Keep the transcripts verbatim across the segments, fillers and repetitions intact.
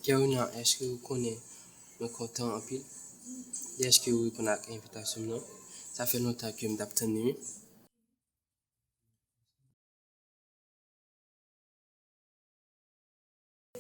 Kerwina, èske ou konnen mwen kontan anpil dèske ou reponn ak envitasyon m nan? Sa fè lontan ke m t ap tann li, wi.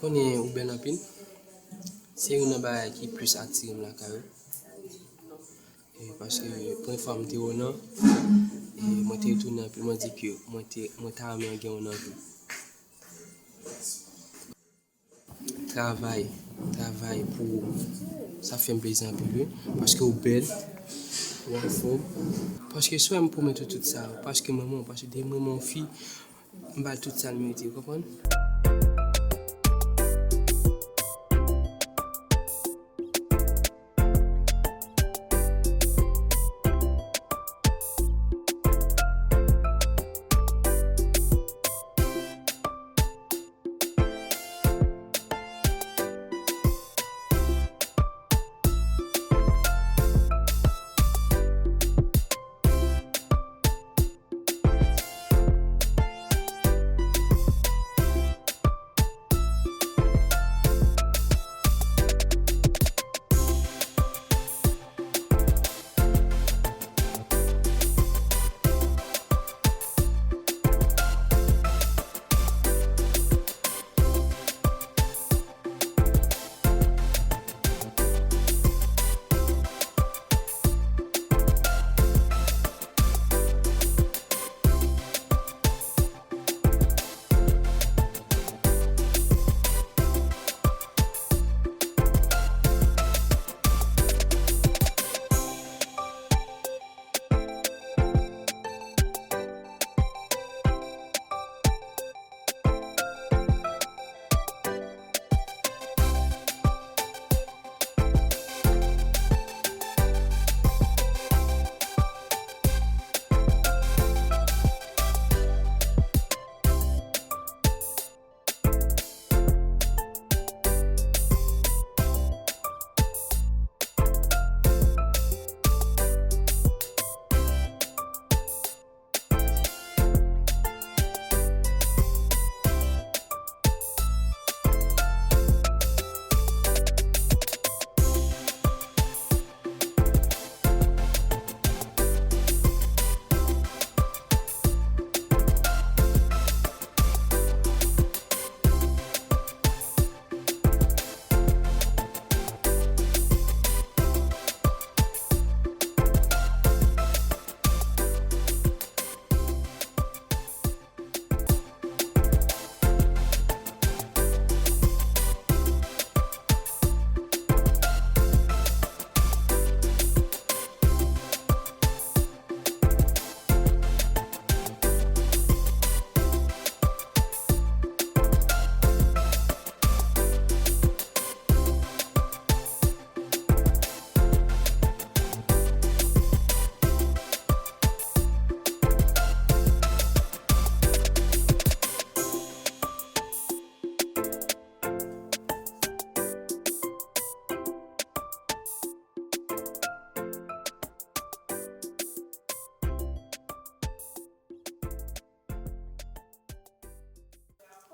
Konnen ou bèl anpil. Se youn nan bagay ki plis atire m lakay ou. E, paske premye fwa m te wè w nan, e, mwen te etone anpil, mwen di ke mwen te, mwen ta renmen gen w nan vi m. Travay, travay pou ou. Sa fè m plezi anpil, wi. Paske ou bèl, ou anfòm. Paske si w wè m pwomèt ou tout sa, paske m renmen w, paske depi m renmen yon fi, m ba l tout sa l merite, ou konprann?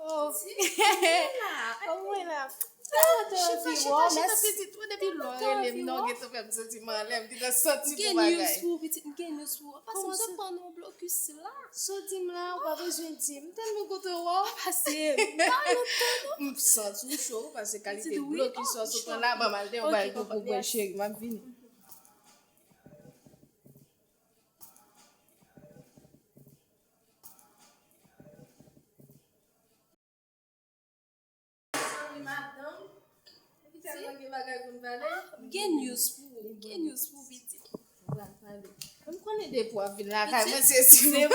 Oh, mwen la. Oh, mwen la. Chita, chita, chita, pitit, ou depi lè w rele m, non, gentan fè m santi m anlè, m gentan santi bon bagay. M gen news pou ou, pitit, m gen news pou ou. Pase m sot pran nan blokis la. Sa w di m la, ou pa bezwen di m. M tèlman kontan wè w. Pase m pa lontan, non. M santi w cho, pase kalite blokis sa w sot pran la, ban m al dèyè w bay gwo gwo bwè, cheri, m ap vini. Wi, madanm. Ou tèlman gen bagay pou n pale. Ah, m gen news pou ou. M gen news pou ou, pitit. Ou pral pale. M konnen depi w ap vin lakay mwen, se si mwen.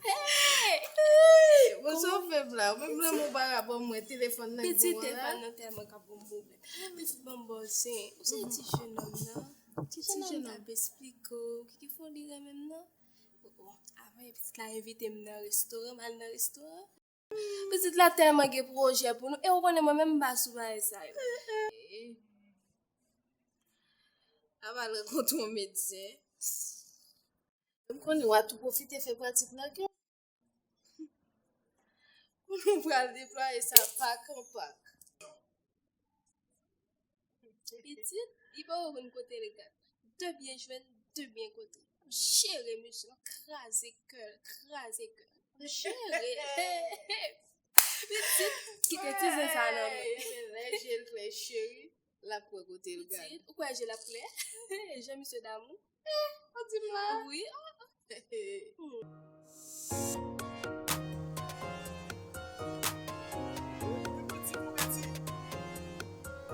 Hey! Bon, sa w fè m la? Ou menm lanmou pa ka ban mwen, telefòn nan ki bon la. Pitit, telefòn nan tèlman k ap ban m pwoblèm. Pitit, ban m ba w zen. Ou se ti jennonm nan. Ti jennonm nan ap esplike w ki, ki fè w li renmen m nan. Bon, avan, pitit la envite m nan restoran, m al nan restoran. Pitit la tèlman gen pwojè pou nou. E ou konnen mwen menm m pa sou bagay sa yo. A va al rankontre yon medsen. M konnen w a tou pwofite fè pratik nan kè. Nou pral deplwaye sa pak an pak. Pitit, li poko konn kote l gat. De byen jwenn, de byen kote. Jere mesye, kraze kè l, kraze kè l. Jere. Pitit, kite ti zen sa nan men. Lè je l klè cheri, l ap kwè kote l gat. Pitit, ou kwè je l ap klè? Jan misye damou. Ou di m la? Wi.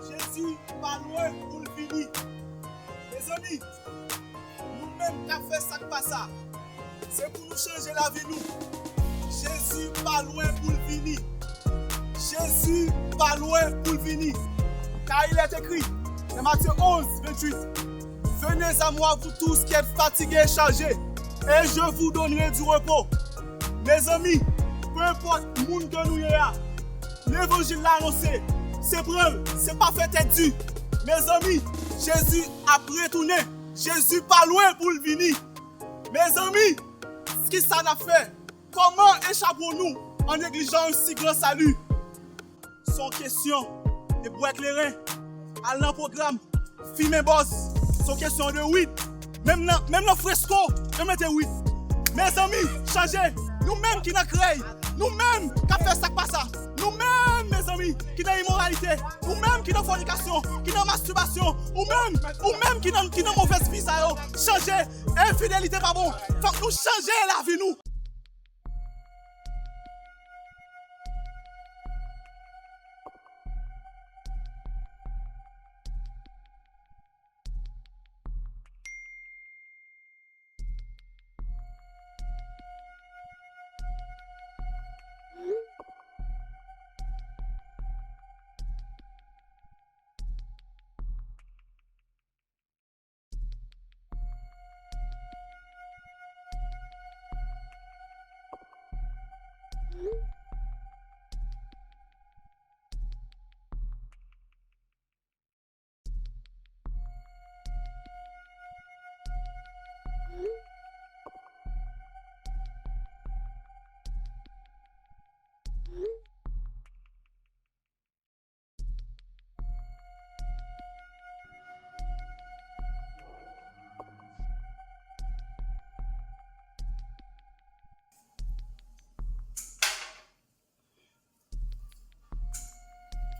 Jezi pa lwen pou l vini. Mezanmi, nou menm k ap fè sa k pa sa, se pou nou chanje lavi nou. Jezi pa lwen pou l vini. Jezi pa lwen pou l vini. Car il est écrit dans Matthieu onze, vingt-huit, Venez à moi, vous tous qui êtes fatigués et chargés, et je vous donnerai du repos. Mezanmi, peu importe moun ke nou ye a, levanjil la anonse, se pran l, se pa fè tèt di. Mezanmi, Jezi ap retounen. Jezi pa lwen pou l vini. Mezanmi, kisa n ap fè? Comment échapperons-nous en négligeant un si grand salut? Se yon kesyon de bwè kleren, al nan pwogram, fimen bòz. Se yon kesyon de wid. Menm nan, menm nan fresko, yo mete wid. Mezanmi, chanje. Nou menm ki nan krèy, nou menm k ap fè sa k pa sa, nou menm, mezanmi, ki nan imoralite, nou menm ki nan fònikasyon, ki nan mastibasyon, ou menm, ou menm ki nan, ki nan movèz vi sa yo, chanje. Enfidelite pa bon. Fòk nou chanje lavi nou.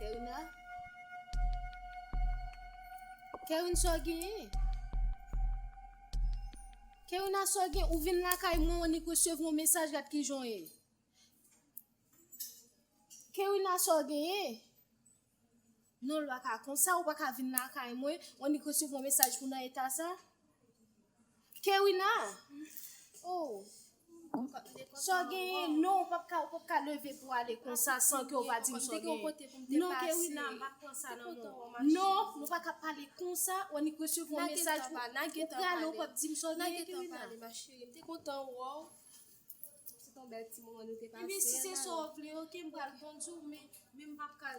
Kerina? Kerina, sa w genyen? Kerina, sa w gen? Ou vin lakay mwen, w annik resevwa yon mesaj, gad kijan w ye. Kerina, sa w genyen? Non, l pa ka konsa, ou pa ka vin lakay mwen, w annik resevwa yon mesaj pou w nan eta sa. Kerina! Oh! Sa w genyen? Non, ou p ap ka, ou p ap ka leve pou w ale konsa san ke w pa di m sa w genyen. Non, Kerina, m p ap pran sa nan men w. Non, nou pa ka pale konsa, w annik resevwa yon mesaj pou ou prale, ou p ap di m sa w genyen, Kerina. Ebyen, si se sa w vle, oke, m pral kondi w, men, men m p ap ka